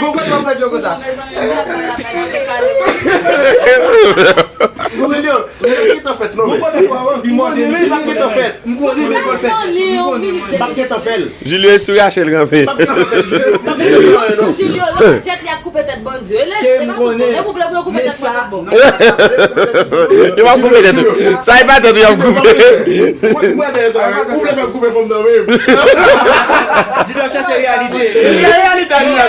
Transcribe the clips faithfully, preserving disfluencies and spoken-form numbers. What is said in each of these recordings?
Bon, kote w fè djòl konsa? Julio, li pa gentan fèt non, men. Li pa gentan fèt. M konnen men l fè. M pa gentan fè l. Julio e sou Rachel kanpe. M pa gentan fè l. Julio, lòt jet li ap koupe tèt bandi. Cheri, m konnen. Depi w vle pou yo koupe tèt mwen, tèt bon. Yo p ap koupe tèt ou. Sa e pa tèt ou y ap koupe. Mwen, mwen, mwen, ou vle fè m koupe fanm nan menm. Julio ap chache reyalite. Reyalite a li la.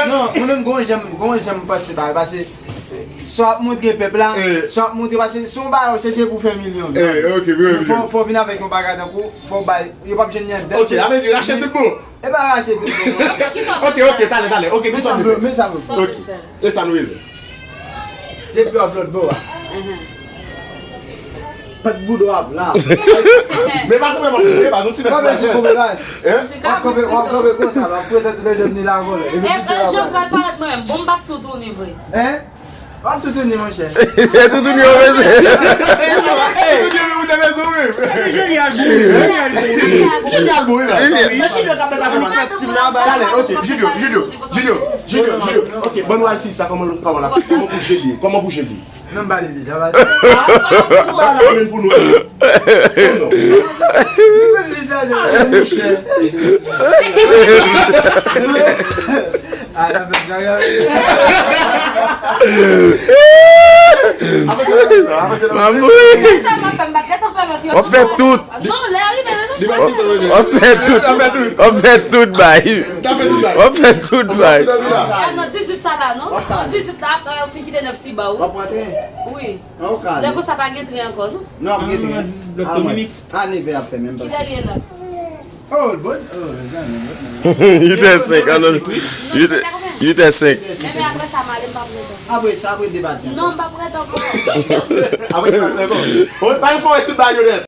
Non, mwen menm, gon jan, gon jan m panse bagay, pase sa w ap montre pèp la, sa w ap montre, pase se yon bagay w chèche pou fè milyon. Fò, fò w vin avèk yon bagay tankou, fò w bay, yo p ap jwenn li anndan. Ok, sa vle di rache tout bon. E pa rache tout bon. Ok, ok, talè, talè. Ok, men sa m vle, men sa m vle. Ok, e sa nou bezwen. Depi w ap lòt bò a. Pat bouda w ap la. Men pa koupe, pa koupe, pa koupe, pa koupe. Kòman se koupe la? Hein? W ap kanpe, w ap kanpe konsa, w ap fwete tout lè jòm ni la vòlè. Depi piti la vòlè. Jan pral parèt mwen menm, bon, m p ap toutouni vre. Hein? W ap toutouni, monchè. Toutouni, yo bezwen. Toutouni, ou te bezwen, wi. Joli al bouri, joli al bouri. Joli al bouri, la. Men Julio k ap mèt ap fè stil la, ba. Talè, ok, Julio, Julio, Julio, Julio, Julio. Ok, ban nou al si sa, kòman, kòman la, kòman pou jeli, kòman pou jeli? Non, m ba li deja, ba li. Ou ba la menm pou nou. Non. Li konn li tande. Ah, monchè. Ah, la fèt bagay. Avanse nan mitan, avanse nan mitan. Mamoun. Sa m ap fè, m pa t gentan fè lòt yo. W ap fè tout. Non, lè a rive, men non. Li pa t gentan vini. W ap fè tout. W ap fè tout. W ap fè tout bay. W ap fè tout bay. Nan dizuit sa la, non? Nan dizuit la, ap, euh, fin kite nèf si ba ou. W ap rantre? Wi. Lè konsa pa gen tren ankò, non? Non, ap gen tren. Nan dizuit blòk Tommy Mix. A, nevè ap fè menm. Kilè li ye la? Oh, bon, oh, zanmi, bon, non. Li te senk, an non. Li te, li te senk. Enben, apre sa, m ale, m p ap ret ankò. Apre sa, apre debati ankò. Non, m p ap ret ankò. Apre debati ankò. Bon, pa yon fò wè tout bagay yo nèt.